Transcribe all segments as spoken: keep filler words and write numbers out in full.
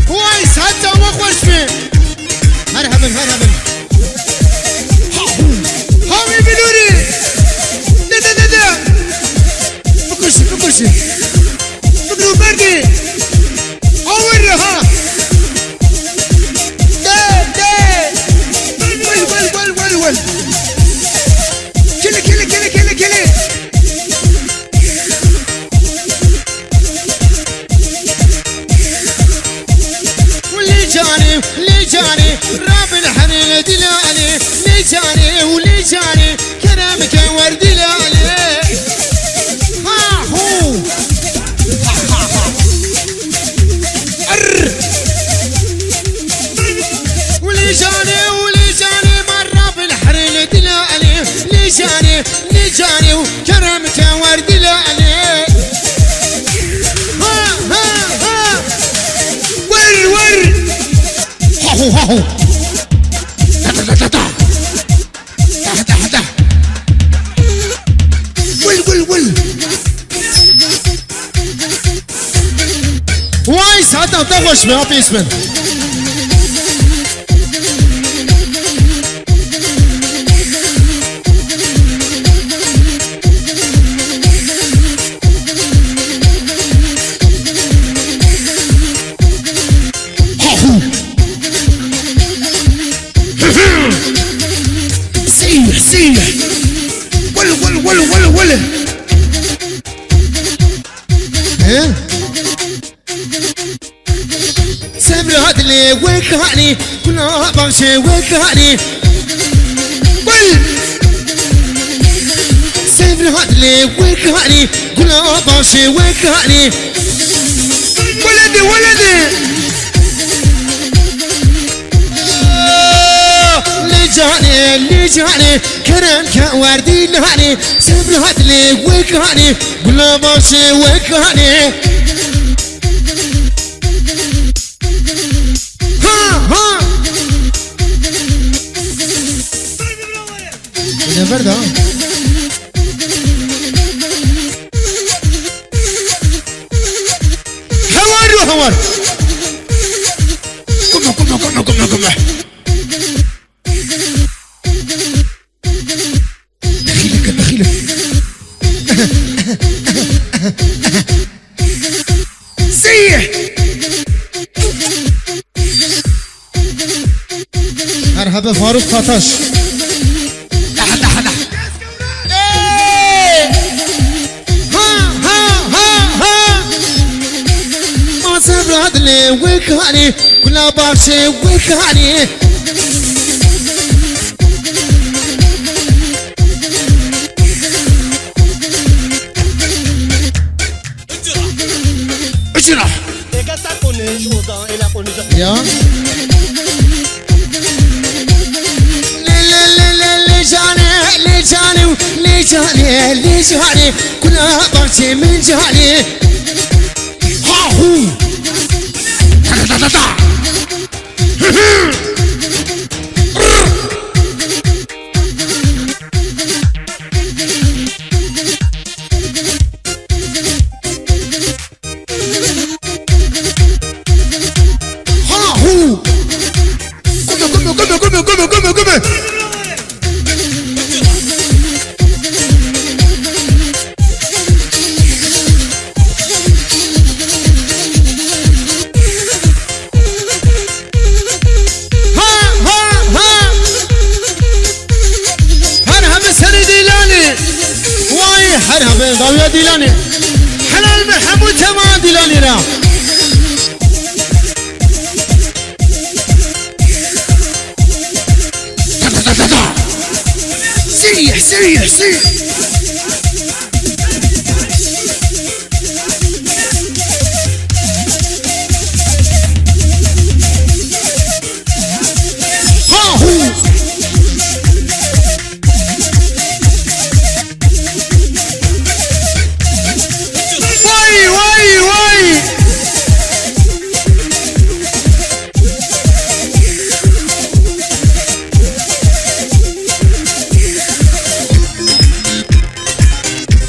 Way, saeta we xweş be. Her hebin, her hebin. Hawî bilûrî. De, de, de, de. Bikuşî, bikuşî. Bikir û berdî. Awir ha. De, de. Wel, wel, wel, wel, wel. Kili, kili, kili, kili, kili. Lê canê, lê canê, rabin herê dilanê. Lê canê û lê canê, kerem ke wer dilanê. Ha hu. Err. Û lê canê, û lê canê, ma rabin herê dilanê. Lê canê, lê canê û kerem ke wer dilanê. Ha, ha, ha. Wer, wer. Ha hu, ha hu. Ta, ta, ta, ta, ta. Ta, ta, ta. Wil, wil, wil. Way, saeta te xweş be, ha pês bin. Sî, sî. Wele, wele, wele, wele, wele. He? Sevra dilê wek hanî, gula baxşê wek hanî. Wî! Sevra dilê wek hanî, gula baxşê wek hanî. Weledê, weledê. Lê canê, lê canê, kerem ke werdî nanê. Sevra dilê wek hanî, gula baxşê wek hanî. Ha, ha. Yine ver daha. Hewar yo, hewar. Kuma, kuma, kuma, kuma, kuma. Dexîleke, dexîleke. Seyî! Her hebe Faruk Kataş. Daha, daha, daha. Ê! Ha, ha, ha, ha. Ma Sevra dilê wek hanî, gula baxşê wek hanî. Ucira. Ya. Lê, lê, lê, lê, lê canê, lê canê, lê canê, lê canê, gula baxşê min canê. Ha hu. Ta, ta, ta, ta, ta. Ha hu. Gume, gume, gume, gume, gume, gume, gume. Ha, ha, ha. Her hebe serê dîlanê. Way, her hebe dawiya dîlanê. Helal be hemû tema dîlanê ra. Ta, ta, ta, ta, ta. Seyî, seyî, seyî. Ha hu. Way, way, way.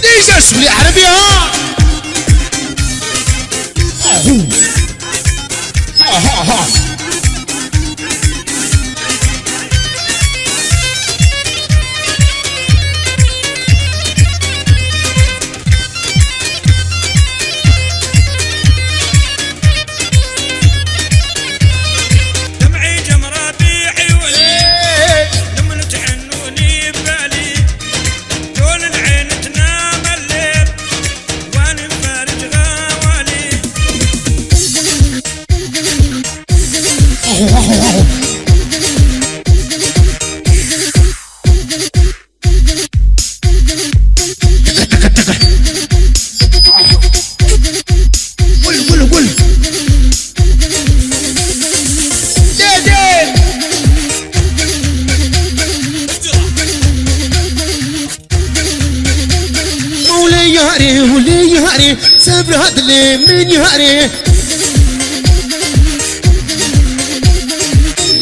Dîsa şixulê erebî ha. Ahu. Yarê û lê yarê, sebra dilê min yarê.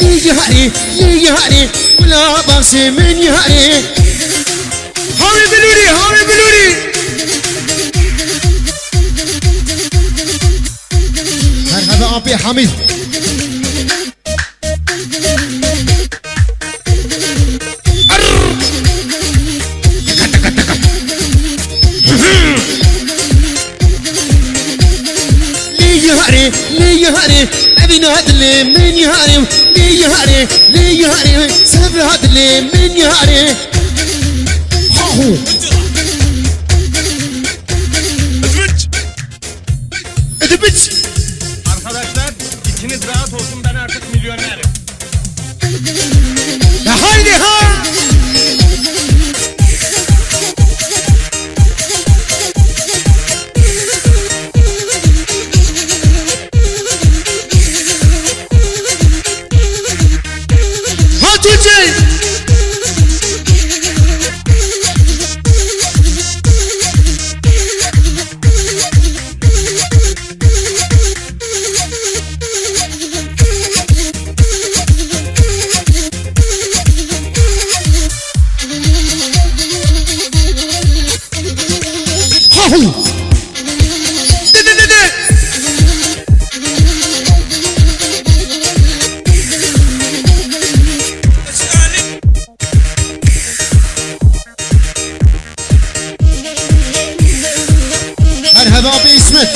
Lê yarê, lê yarê, gula baxsê min yarê. Hawê bilûrî, hawê bilûrî. Merhaba Apê Hamîd. Lê yarê, lê yarê, evîna dilê min yarê. Lê yarê, lê yarê, sebra dilê min yarê. Hahu. Edibiç. Arkadaşlar, içiniz rahat olsun, ben artık milyonerim. Ya haydi ha! Ha Tuncay! Hahu! Dede, dede! Merhaba abi İsmet.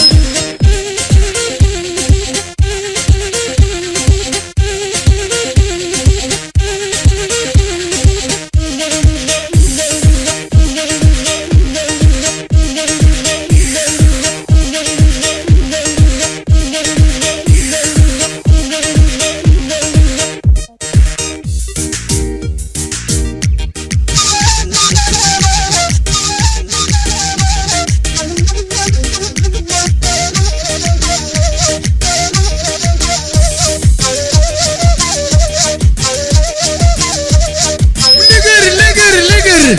Ligir, ligir, ligir.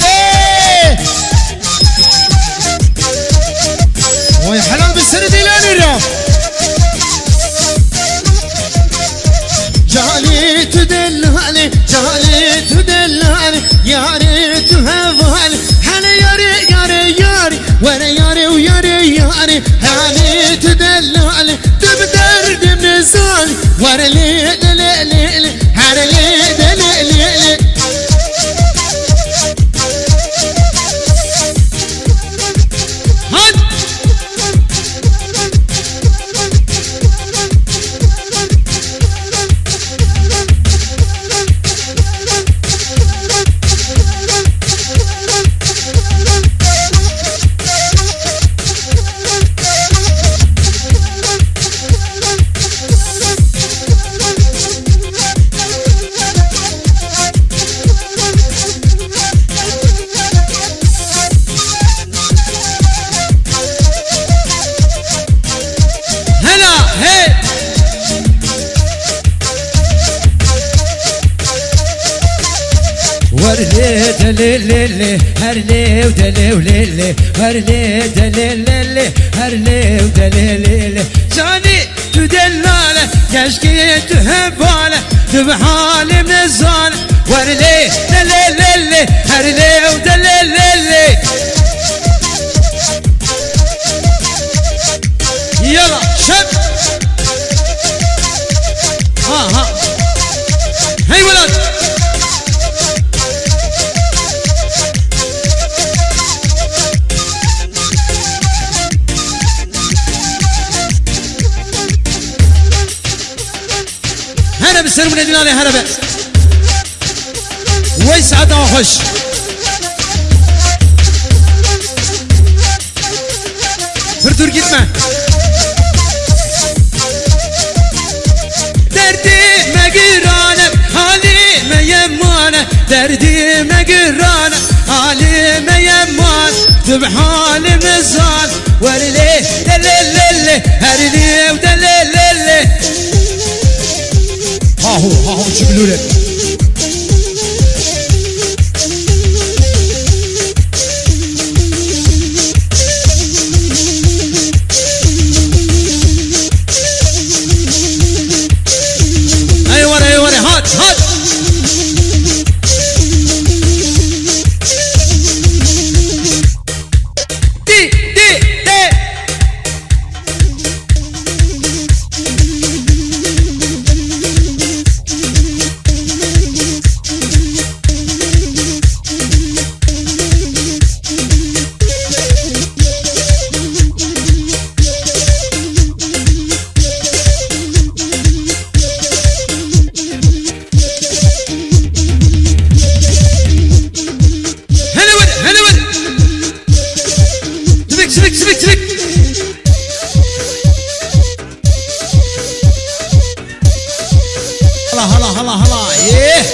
Ê! Vay helal bi serê Dîlanê re. Canê tu delal e, canê tu delal e, yarê tu heval e. Hele yarê, yarê, yarê, were yarê û yarê, yarê. Hele tu delal e, tu bi derdim nizan. Were lê, lê, lê, lê, lê. Hele lê, lê, lê, lê, lê. Hadi. Hela, hey! Wer lê de lê lê lê, her lê de lê lê lê, wer lê de lê lê lê, her lê de lê lê lê. Canî! Tu delal e, keşkê tu heval e, tu bi halê min zan e. Wer lê, lê, lê, lê, lê, her lê û de lê, lê, lê. Yala, şep. Ha, ha. Hey welat. Here bi ser min e Dîlanê, here be. Wey saeta xweş. Hırdır gitme. Derdime girane, halime yemane, derdime girane, halime yeman, tu bi halime zan, werê lê, de lê lê lê, her lê de lê lê lê. Haho, haho, çi bilûre. Ey were, ey were, hat, hat. Di, di, de. Hele were, hele were. Sivik, sivik, sivik, sivik. Hala, hala, hala, hala. Ye.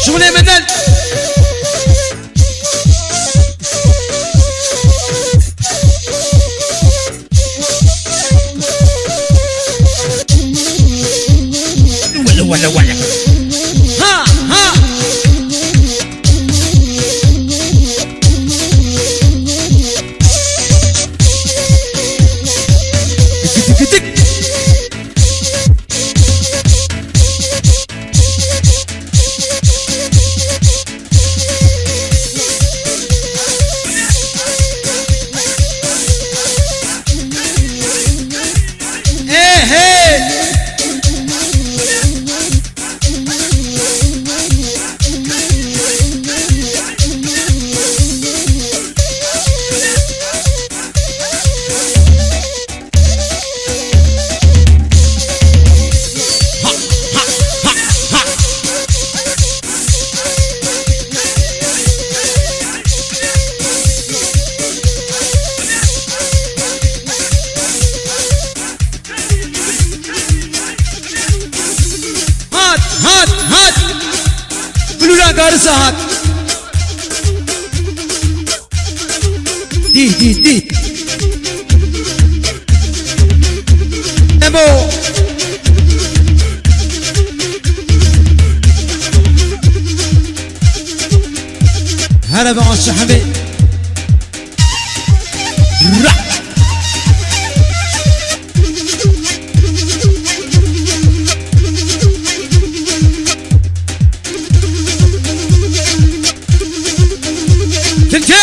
Şuxulê meden. Wele, wele, wele. Ha, ha. Tık, tık, tık. Ê hê! Hat, hat, hat. Flora Garissa hat. Dî, dî, dî. Emo. Here be Aşçı Hemî. Ra. Tilki!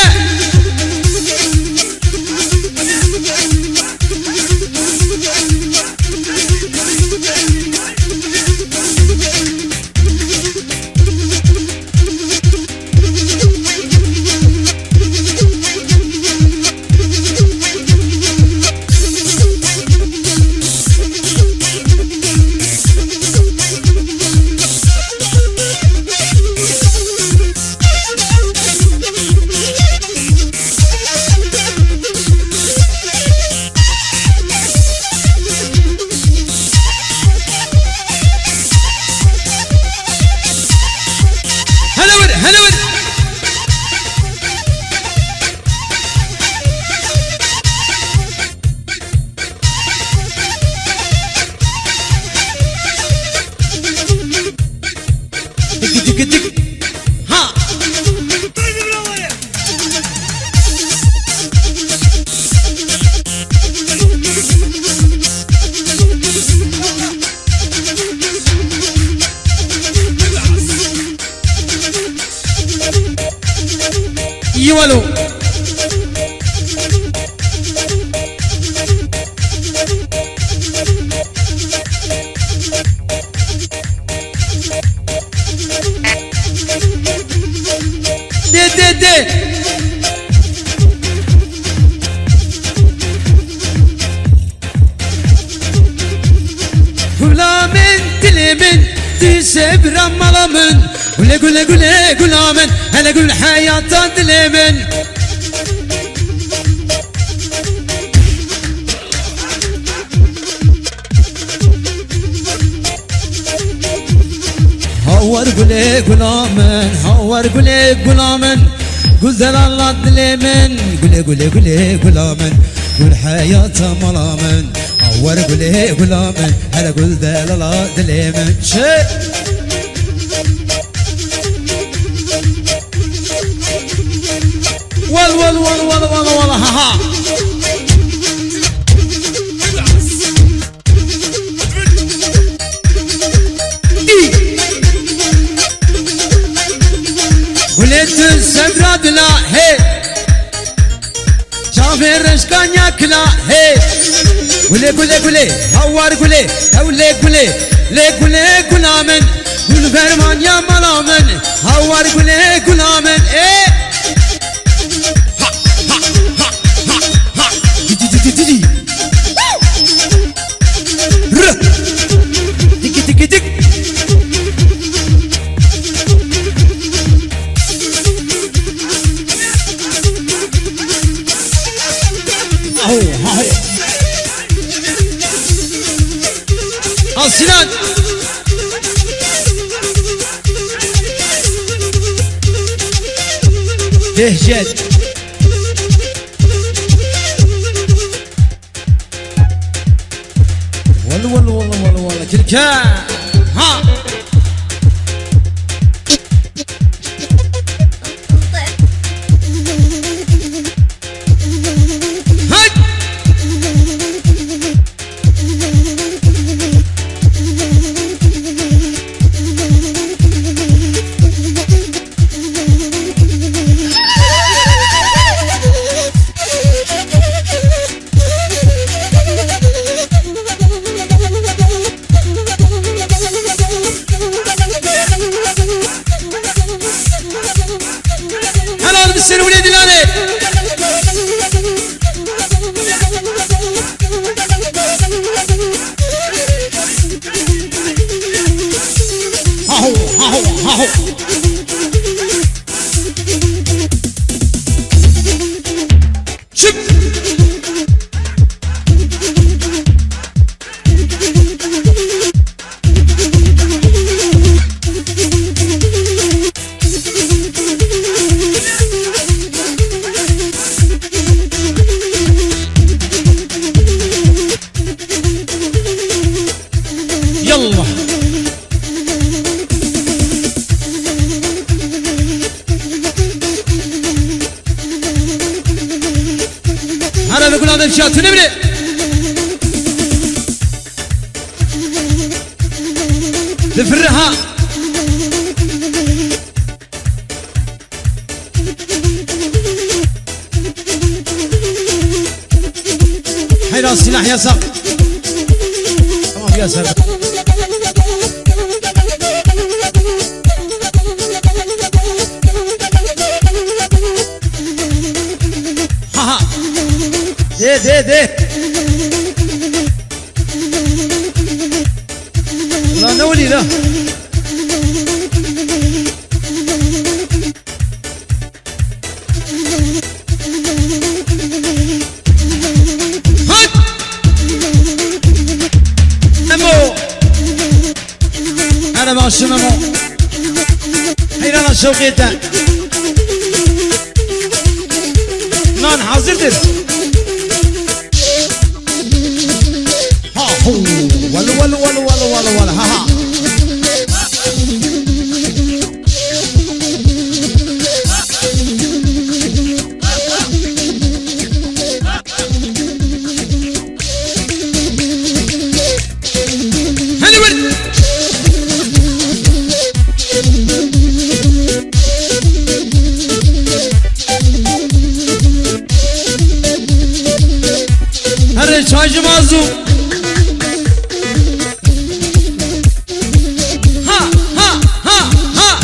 Hele wir, hele wir. Dik, dik, dik. Ha. Î welo. Dê, dê, dê. Ramala min, gule gule gule gula min, hele gul heyata dilê min. Hawar gule gula min, hawar gule gula min, gul delala dilê min, gule gule gule gula min, gul heyata mala min. Hawar gule gula min, hele gul delala dilê min. Çi? Wal wal wal wal wal wal ha ha. Gulê tu sevra dila he. Çavê reşkanya kila he. Gulê gulê gulê, hawar gulê, hewlê gulê, lê gulê gula min. Gul vermanya mala min, hawar gulê gula min. E. Ha, ha, ha, ha, ha. Di, di, di, di, di, di. Rı. Diki, diki, dik. Aho, aho. Al Sinan. Dehşet. Wala, wala, wala, wala, wala. Kirke. Ha. Hey. Helal olsun Wulê Dilanê. Haho, haho, haho. Şıp! Yallah. Hara ve gula devşa tüne bile. Difirre ha. Heyran silah yasak. Tamam yasak. Ha ha. De de de. Ulan ne oluyor lan? Hadi! Memo! Hele başım Memo. Heyrana şevkete. Lan hazırdır. Ha ho. Wal wal wal wal wal wal ha ha. Hele bir. Hele çaycı mazlum. Ha, ha, ha, ha.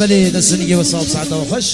Belê, dest û nigê we sax, saeta we xweş.